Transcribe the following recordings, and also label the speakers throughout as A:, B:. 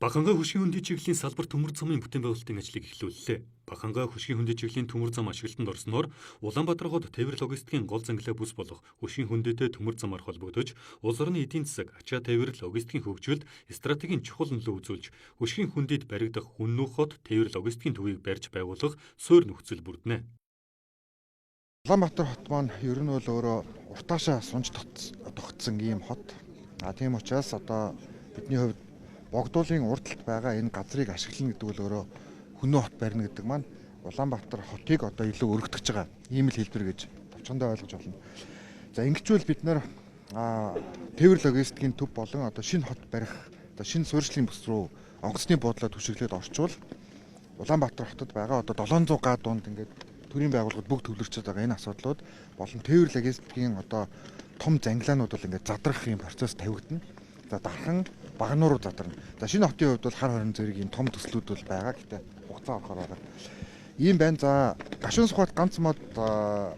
A: Бага хангай хөшгийн хөндий чиглэлийн салбар төмөр замын бүтээн байгуулалтын ажлыг эхлүүллээ. Бага хангай хөшгийн хөндий чиглэлийн төмөр зам ашиглалтанд орсноор Улаанбаатар хот тээвэр логистикийн гол зангилаа бүс болох хөшгийн хөндийтэй төмөр замаар холбогдож, улс орны эдийн засаг, ачаа тээвэр логистикийн хөгжилд стратегийн чухал нөлөө үзүүлж, хөшгийн хөндийд баригдах хүннү хот тээвэр логистикийн төвийг барьж байгуулах суурь нөхцөл бүрднэ.
B: Улаанбаатар хот маань ер нь бол өөрөө уртаашаа сунж тогтсон ийм хот. А тийм учраас одоо бидний хувьд Богдуулын урд талд байгаа энэ газрыг ашиглана гэдэг бол өөрөө Хүннү хот барина гэдэг маань Улаанбаатар хотыг одоо илүү өргөтгөж байгаа ийм л хэлбэр гэж товчхондоо ойлгож байна. За ингэчүүл бид нар тээвэр логистикийн төв болон одоо шинэ хот барих одоо шинэ суурьшлийн бүс рүү онгоцны буудлаа түшиглээд орчвол Улаанбаатар хотод байгаа одоо 700 га дунд ингээд төрийн байгууллагууд бүгд төвлөрчөөд байгаа энэ асуудлууд болон тээвэр логистикийн одоо том зангилаанууд бол ингээд задрах юм процесс тавигдана. За дархан Багануу руу задарна. За шинэ хотын хувьд бол хар хорин зэрэг ийм том төслүүд бол байгаа. Гэтэ хугацаа орохоор байгаа. Ийм байна. За Гашуун Сүхбат ганц мод одоо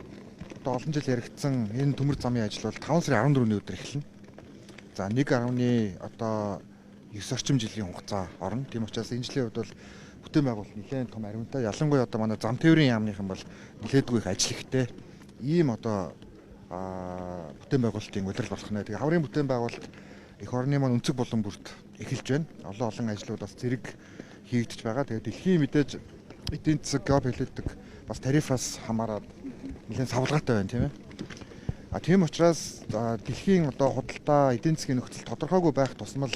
B: олон жил яригдсан энэ төмөр замын ажил бол 5 сарын 14-ний өдөр эхэлнэ. За 1.9 одоо 9 орчим жилийн хугацаа орно. Тийм учраас энэ жилийн хувьд бол бүтээн байгуулалт нэлээд том аримтай. Ялангуяа одоо манай зам тээврийн яамныхан бол нэлээдгүй их ажил ихтэй. Ийм одоо бүтээн байгуулалтын улирал болох нэ. Тэгээ хаврын бүтээн байгуулалт эх орны маань өнцөг булан бүрт эхэлж байна. Олон олон ажлууд бас зэрэг хийгдэж байгаа. Тэгээд дэлхийн мэдээж эдийн засаг, геополитик бас тарифаас хамаарат нэлээд савлгаатай байна, тийм ээ. А тийм учраас дэлхийн одоо худалдаа эдийн засгийн нөхцөл тодорхойгүй байх тусмал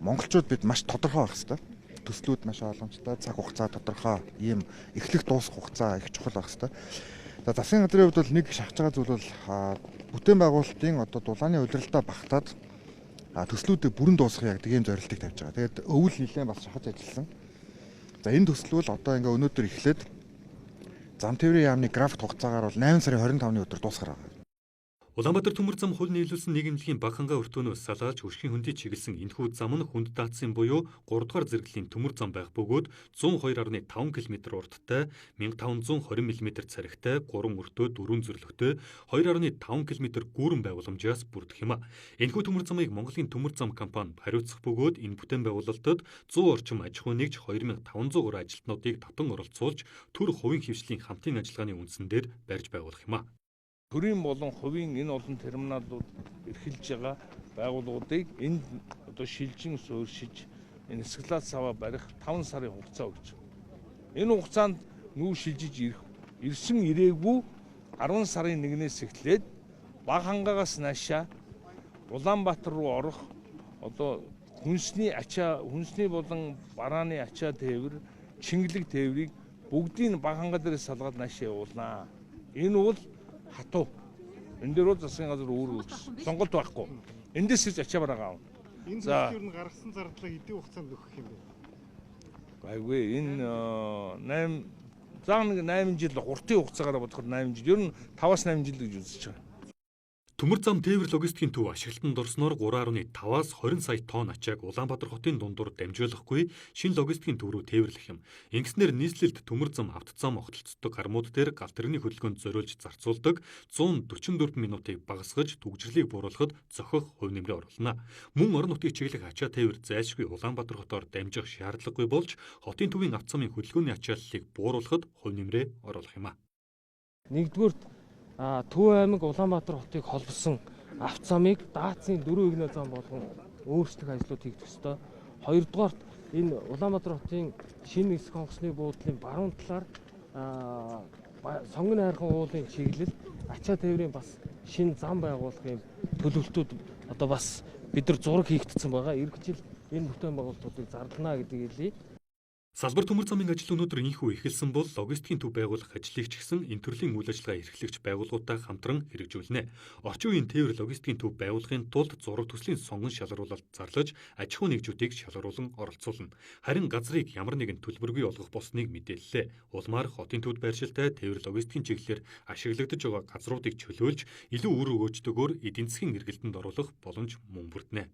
B: монголчууд бид маш тодорхой байх хэрэгтэй. Төслүүд маш ойлгомжтой, цаг хугацаа тодорхой, ийм эхлэх дуусах хугацаа их чухал байх хэрэгтэй. За засгийн газрын хувьд бол нэг шахаж байгаа зүйл бол бүтээн байгуулалтын одоо дулааны улиралдаа багтаад төслүүдээ бүрэн дуусгах яг тийм зорилтыг тавьж байгаа. Тэгээд өвөл нэлээд бас шахаж ажилласан. За энэ төсөл бол одоо ингээ өнөөдөр эхлээд зам тээврийн яамны график хугацаагаар бол 8 сарын 25-ны өдөр дуусгаар байгаа.
A: Улаанбаатар төмөр зам хул нийлүүлсэн нийгэмлэгийн Бага хангай өртөөнөөс салаалж хөшгийн хөндий чиглэсэн энэхүү зам нь хүнд даацын буюу 3 дугаар зэрэглэлийн төмөр зам байх бөгөөд 102.5 км урттай, 1520 мм цархитай, 3 өртөө 4 зөвлөгтэй, 2.5 км гүүрэн байгууламжаас бүрдэх юм. Энэхүү төмөр замыг Монголын төмөр зам компани хариуцах бөгөөд энэ бүтээн байгуулалтад 100 орчим аж ахуй нэгж 2503 ажилтнуудыг татан оролцуулж төр хувийн хэвшлийн хамтын ажиллагааны үндсэн дээр барьж байгуулах юм.
C: Төрийн болон хувийн энэ олон терминалууд эрхэлж байгаа байгууллагуудыг энд одоо шилжин суурьшиж энэ склад саваа барих 5 сарын хугацаа өгч байгаа. Энэ хугацаанд нүү шилжиж ирэх ирсэн ирээгүй 10 сарын 1-ээс эхлээд Бага хангаагаас наашаа Улаанбаатар руу орох одоо хүнсний ачаа, хүнсний болон барааны ачаа тээвэр, чингэлэг тээврийг бүгдийг Бага хангаа дээрээс салгаад наашаа явуулнаа. Энэ бол хатуу. Энэ дээр бол засгийн газар өөр өгсөн. Сонголт байхгүй. Эндээс ирж ачаа бараагаа авна.
D: Энэ төсөл ер нь гаргасан зардлаа хэдийн хугацаанд өгөх юм бэ?
C: Гайгүй энэ 8 заа нэг 8 жил уртын хугацаагаар бодоход 8 жил. Ер нь 5-аас 8 жил гэж үзэж байгаа.
A: Төмөр зам тээвэр логистикийн төв ашиглалтанд орсноор 3.5-аас 20 сая тонн ачааг Улаанбаатар хотын дундуур дамжуулахгүй шинэ логистикийн төв рүү тээвэрлэх юм. Ингэснээр нийслэлд төмөр зам, автозам огтлцдог гармууд дээр галт тэрэгний хөдөлгөөнд зориулж зарцуулдаг 144 минутыг багасгаж түгжрэлийг бууруулахад зохих хувь нэмрээ оруулна. Мөн орон нутгийг чиглэх ачаа тээвэр зайлшгүй Улаанбаатар хотоор дамжих шаардлагагүй болж хотын төвийн автозамын хөдөлгөөний ачааллыг бууруулахад хувь нэмрээ оруулах юм.
E: Нэгдүгээрт Төв аймаг Улаанбаатар хотыг холбосон автозамыг даацын 4 эгнээ зам болгон өөрчлөх ажлууд хийгдэх ёстой. Хоёрдугаарт энэ Улаанбаатар хотын шинэ нисэх онгоцны буудлын баруун талаар Сонгон хайрхан уулын чиглэл ачаа тээврийн бас шинэ зам байгуулах юм төлөвлөлтүүд одоо бас бид нар зураг хийгдсэн байгаа. Ирэх жил энэ бүтээн байгуулалтуудыг зарлана гэдгийг хэлье.
A: Салбар төмөр замын ажил өнөөдөр инхүү эхэлсэн бол логистикийн төв байгуулах ажлыг ч гэсэн энэ төрлийн үйл ажиллагаа эрхлэгч байгууллагуудтай хамтран хэрэгжүүлнэ. Орчин үеийн тээвэр логистикийн төв байгуулахын тулд зураг төслийн сонгон шалгаруулалт зарлаж аж ахуйн нэгжүүдийг шалгаруулан оролцуулна. Харин газрыг ямар нэгэн төлбөргүй олгох болсныг мэдээллээ. Улмаар хотын төвд байршилтай тээвэр логистикийн чиглэлээр ашиглагдаж байгаа газруудыг чөлөөлж илүү үр өгөөжтэйгээр эдийн засгийн эргэлтэнд оруулах боломж мөн бүрднэ.